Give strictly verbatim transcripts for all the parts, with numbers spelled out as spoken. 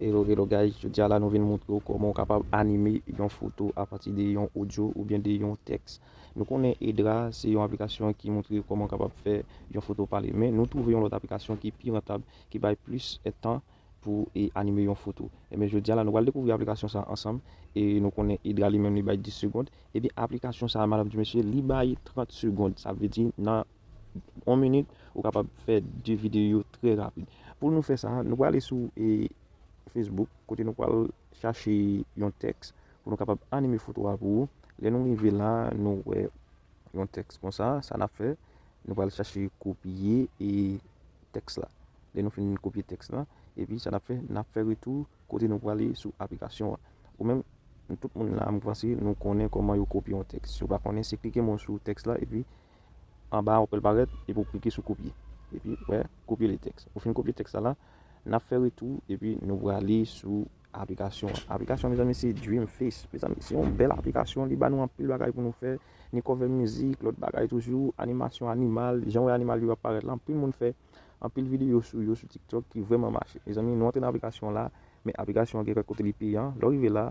Hello, hello guys, jodi a la nou vin montre w kòman w kapab anime yon foto apati de yon odyo oubyen de yon tèks. Nou konnen Edra se yon aplikasyon ki montre w kòman w kapab fè yon foto pale, men nou twouve yon lòt aplikasyon ki pi rantab, ki bay plis tan pou e anime yon foto. Ebyen, jodi a la nou pral dekouvri aplikasyon sa ansanm, e nou konnen Edra li menm li bay dis segonn, ebyen aplikasyon sa, madanm di mesye, li bay trant segonn. Sa vle di nan yon minit ou kapab fè de videyo trè rapid. Pou nou fè sa, nou prale sou e Facebook, kote nou pral chache yon tèks pou nou kapab anime foto a pou ou. Lè nou rive la, nou wè yon tèks konsa, sa n ap fè, nou pral chache kopye e tèks la. Lè nou fin kopye tèks la, epi sa n ap fè, n ap fè retou kote nou prale sou aplikasyon an. Ou menm, tout moun la, m panse nou konnen kòman yo kopye yon tèks. Si w pa konnen, se klike men w sou tèks la, epi anba a w ap wè l parèt, epi w klike sou kopye. Epi, wè, kopye le tèks. Ou fin kopye tèks la la, n ap fè retou, epi nou prale sou aplikasyon an. Aplikasyon, mezanmi, se Dreamface. Mezanmi, se yon bèl aplikasyon, li ba nou anpil bagay pou nou fè. Ni cover mizik, lòt bagay toujou, animasyon animal, jan w wè animal yo ap parèt la, anpil moun fè anpil videyo sou yo sou TikTok ki vrèman mache. Mezanmi, nou antre nan aplikasyon la, men aplikasyon an gen kèk kote li peyan. Lè w rive la,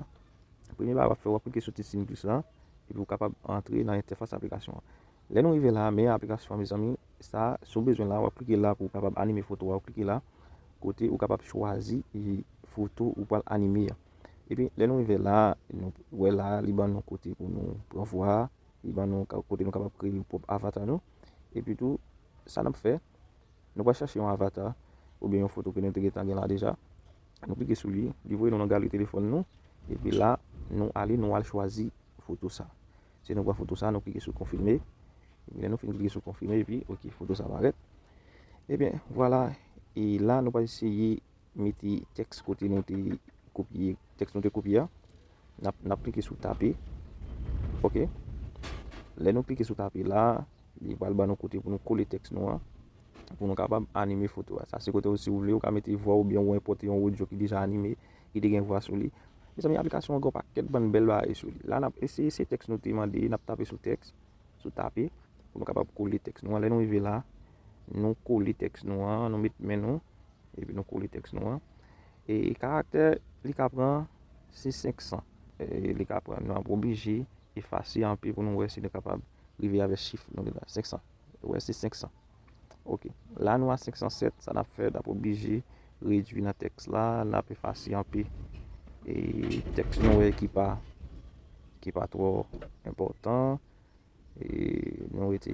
premye bagay w ap fè, w ap klike sou ti siy plis la, epi w kapab antre nan entèfas aplikasyon an. Lè nou rive la, men aplikasyon an, mezanmi, sa, si w bezwen la, w ap klike la pou w kapab anime foto a, w klike la, kote ou kapab chwazi e, foto ou pral anime a. Epi, lè nou rive la, nou wè la, li ban nou kote pou nou pran vwa, li ban nou ka- kote nou kapab kreye pwòp avata nou. Epi tou, sa n ap fè, nou pral chache yon avata oubyen yon foto ke nou te gentan gen la deja. Nou klike sou li, li voye nou nan galri telefòn nou. Epi la, nou ale, nou al chwazi foto sa. Si nou pran foto sa, nou klike sou konfime. Epi lè nou fin klike sou konfime, epi, oke, foto sa parèt. Ebyen, vwala. E la, nou pral eseye mete tèks kote nou te kopye, tèks nou te kopye a. N ap, n ap klike sou tape. Oke. Lè nou klike sou tape la, li pral ban nou kote pou nou kole tèks nou an, pou nou kapab anime foto a. Sa se kote ou, si w vle, ou ka mete vwa w oubyen ou enpòte yon odyo ki deja anime, ki te gen vwa sou li. Mezanmi, aplikasyon an gen yon pakèt bann bèl bagay sou li. La, n ap eseye se tèks nou te mande, n ap tape sou tèks, sou tape, pou nou kapab kole tèks nou an. Lè nou rive la, nou kole tèks nou an, nou met men nou, epi nou kole tèks nou an. E karaktè, li ka pran, se senk san. E li ka pran, nou ap oblije efase anpil pou nou wè si nou kapab rive avèk chif nou gen la, senk san. Wè, se senk san. Oke. La, nou a senk san sèt, sa n ap fè, n ap oblije redui nan tèks la, n ap efase anpil. E tèks nou wè ki pa, ki pa twò enpòtan. E nou rete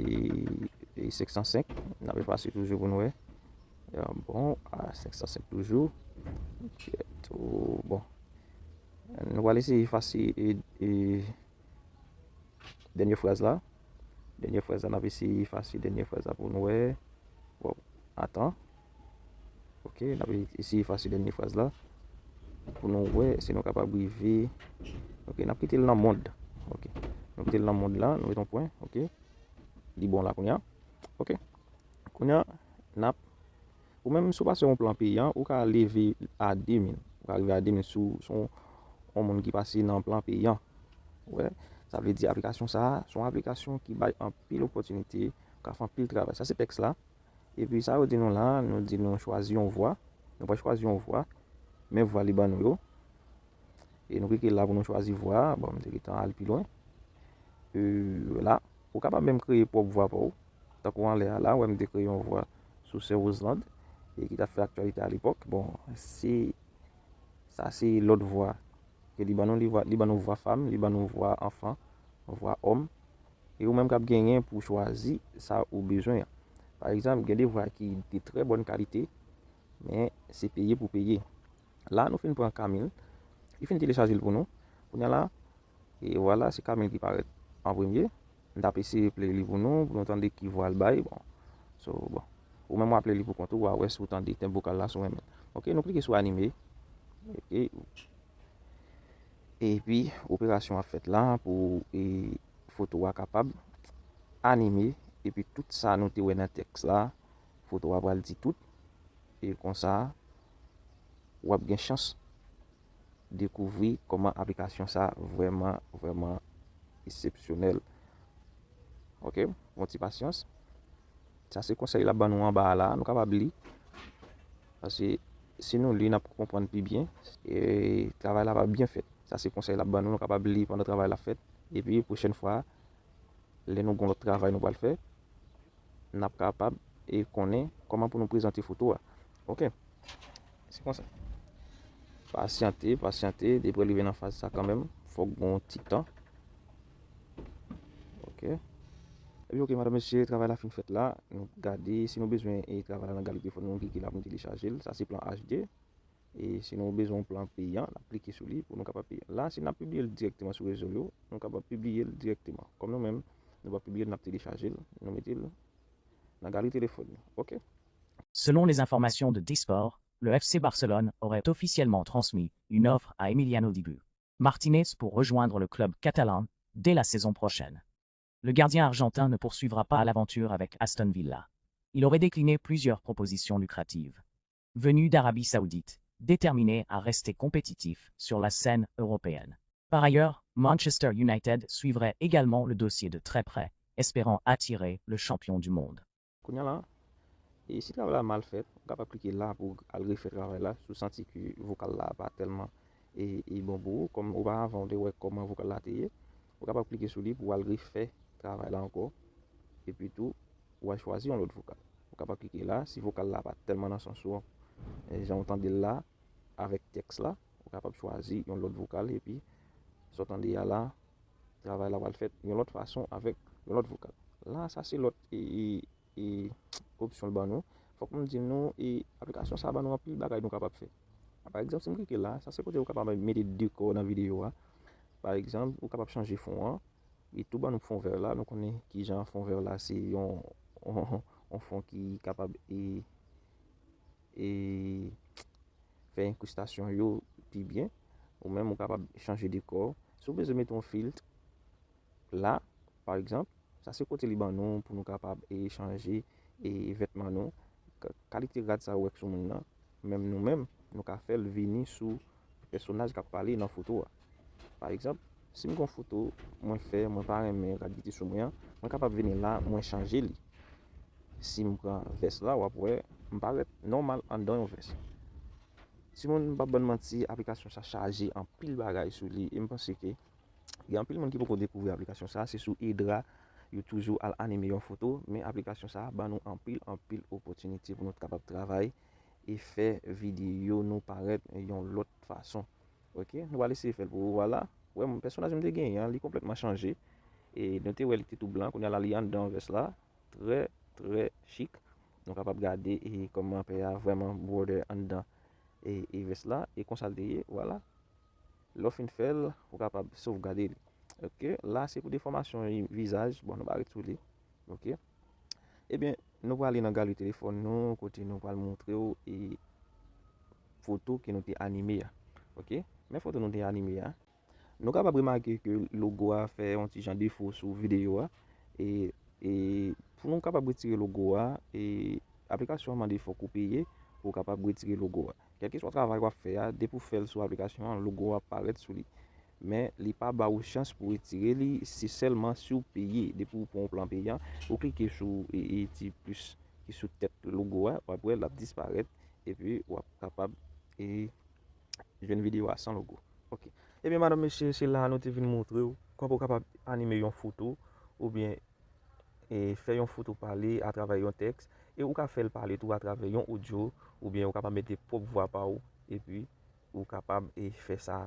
e senk san senk, n ap efase toujou pou nou wè. E, bon, a senk san senk toujou. Kèt, o, bon. Nou pral eseye efase e, e dènye fraz la. Dènye fraz la, n ap eseye efase dènye fraz la pou nou wè. Bon, atan. Oke, n ap eseye efase dènye fraz la. Pou nou wè si nou kapab rive. Oke, n ap kite l nan mond. Oke. Nou kite l nan mond la, nou met yon pwen. Oke. Li bon la kounye a. Oke. Kounye a, n ap, ou menm si w pa se yon plan peyan, ou ka leve a de mil. Ou ka rive a de mil si w se yon, yon moun ki pase nan plan peyan. Wè, sa vle di aplikasyon sa a, se yon aplikasyon ki bay anpil opòtinite, ou ka fè anpil travay. Sa se tèks la. Epi sa yo di nou la, nou di nou chwazi yon vwa. Nou pral chwazi yon vwa. Men vwa li ban nou yo. E nou klike la pou nou chwazi vwa. Bon, m te gentan al pi lwen. E la, ou kapab menm kreye pwòp vwa pa w. Tankou anlè a la, ou wè m te kreye yon vwa sou sè Roseland, e ki t ap fè aktyalite alepòk. Bon, se, sa se lòt vwa ke li ban nou, li vwa, li ban nou vwa fanm, li ban nou vwa anfan, vwa òm. E ou menm k ap genyen pou w chwazi sa ou bezwen an. Pa egzanp, gen de vwa ki de trè bòn kalite, men se peye pou peye. La, nou fin pran Camille, li fin telechaje l pou nou. Kounye a la, e vwala, se Camille ki parèt an premye. M t ap eseye play li pou nou, pou nou tande ki vwa l bay. Bon, so, bon. Ou menm w a play li pou kont ou, w a wè si w tande tenb vokal la, si w renmen. Oke, nou klike sou anime. Oke. Epi, operasyon ap fèt la pou, e, foto a kapab anime. Epi, tout sa nou te wè nan tèks la, foto a pral di tout. E konsa, w ap gen chans dekouvri kòman aplikasyon sa vrèman, vrèman eksepsyonèl. Oke, yon ti pasyans. Sa se konsèy l ap ban nou anba a la, nou kapab li. Paske Si nou li, n ap konprann pi byen, e travay la va byen fèt. Sa se konsèy l ap ban nou, nou kapab li pandan travay la ap fèt. Epi pwochèn fwa, lè nou gen lòt travay nou pral fè, n ap kapab e konnen kòman pou nou prezante foto a. Oke. Se konsa. Pasyante, pasyante, depi w rive nan faz sa kanmenm, fòk gen yon ti tan. Oke. Epi oke, madanm, mesye, travay la fin fèt la. Nou gade, si nou bezwen e travay la nan galri telefòn nou, nou klike la pou nou telechaje l. Sa se plan H D. E si nou bezwen yon plan peyan, n ap klike sou li pou nou kapab peye. La, si n ap pibliye l dirèkteman sou rezo yo, nou kapab pibliye l dirèkteman. Kòm nou menm, nou pa pibliye l, n ap telechaje l, nou mete l nan galri telefòn nou. Oke. Selon les informations de Disport, le F C Barcelone aurait officiellement transmis une offre à Emiliano Dibu Martinez pour rejoindre le club catalan dès la saison prochaine. Le gardien argentin ne poursuivra pas l'aventure avec Aston Villa. Il aurait décliné plusieurs propositions lucratives venues d'Arabie Saoudite, déterminé à rester compétitif sur la scène européenne. Par ailleurs, Manchester United suivrait également le dossier de très près, espérant attirer le champion du monde. Kounye a la, e si travay la mal fèt, ou kapab klike la pou al refè travay la, si w santi ke vokal la pa tèlman e, e bon pou ou, kòm oparavan ou te wè kòman vokal la te ye, ou kapab klike sou li pou w al refè travay la ankò, epi tou, ou al chwazi yon lòt vokal. Ou kapab klike la, si vokal la pa tèlman nan sans ou, e, jan w tande l la, avèk tèks la, ou kapab chwazi yon lòt vokal, epi sa w tande a la, travay la pral fèt yon lòt fason avèk yon lòt vokal. La, sa se lòt e, e, e, opsyon l ban nou. Fòk m di nou, e, aplikasyon sa a ban nou anpil bagay nou kapab fè. Pa egzanp, si m klike la, sa se kote ou kapab mete dekò nan videyo a. Pa egzanp, ou kapab chanje fon an. Li tou ban nou fon vè la. Nou konnen kijan fon vè la se yon, yon fon ki kapab e, e, fè enkrustasyon yo pi byen. Ou menm, ou kapab chanje dekò. Si w bezwen mete yon filt la, pa egzanp, sa se kote li ban nou pou nou kapab e chanje e vètman nou. Ka- Kalite rad sa ou wè sou moun nan, menm nou menm, nou ka fè l vini sou pèsonaj k ap pale nan foto a. Pa egzanp, si m gen yon foto mwen fè, mwen pa renmen rad ki te sou mwen an, mwen kapab vini la, mwen chanje li. Si m pran vès la, w ap wè m parèt nòmal anndan yon vès. Timoun, m p ap ban n manti, aplikasyon sa chaje anpil bagay sou li e m panse ke gen anpil moun ki poko dekouvri aplikasyon sa, se sou Edra yo toujou al anime yon foto, men aplikasyon sa ban nou anpil, anpil opòtinite pou nou kapab travay e fè videyo nou parèt yon lòt fason. Oke, nou pral eseye fè l pou ou, vwala. Wè, m, pèsonaj m te genyen an, li konplètman chanje. E nou te wè li te tou blan, kounye a la li anndan vès la, trè, trè chik. Nou kapab gade e kòman pè a vrèman brother anndan e, e vès la, e konsa l te ye, vwala. Lè w fin fè l, ou kapab sovgade li. Oke, la se pou defòmasyon vizaj, bon, nou pa ret sou li. Oke. Ebyen, nou prale nan galri telefòn nou, kote nou pral montre w e foto ke nou te anime a. Oke? Men foto nou te anime a. Nou kapab remake ke logo a fè yon ti jan defo sou videyo a. E, e pou nou kapab retire logo a, e aplikasyon an mande fòk ou peye pou w kapab retire logo a. Kèlkeswa travay w ap fè a, depi w fè l sou aplikasyon an, logo a ap parèt sou li. Men li pa ba ou chans pou w retire li, se sèlman si w peye. Depi w pran yon plan peyan, ou klike sou e, e ti plis ki sou tèt logo a, w ap wè l ap disparèt, epi w ap kapab e jwenn videyo a san logo. Oke. Ebyen, madanm, mesye, se la a nou te vin montre w kòman w kapab anime yon foto oubyen e fè yon foto pale atravè yon tèks, e ou ka fè l pale tou atravè yon odyo, oubyen ou kapab mete pwòp vwa pa w, epi ou kapab e fè sa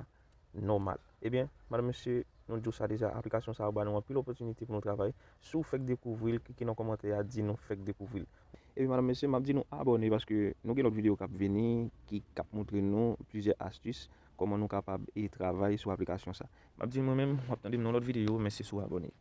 nòmal. Ebyen, madanm, mesye, nou di w sa deja, aplikasyon sa yo ba nou anpil opòtinite pou nou travay. Si w fèk dekouvri l, klike nan kòmantè a, di nou fèk dekouvri l. Epi, madanm, mesye, m ap di nou abòne paske nou gen lòt videyo k ap vini ki k ap montre nou plizyè astis kòman nou kapab e travay sou aplikasyon sa. M ap di nou mwen menm, w ap tande m nan lòt videyo, mèsi si w abòne.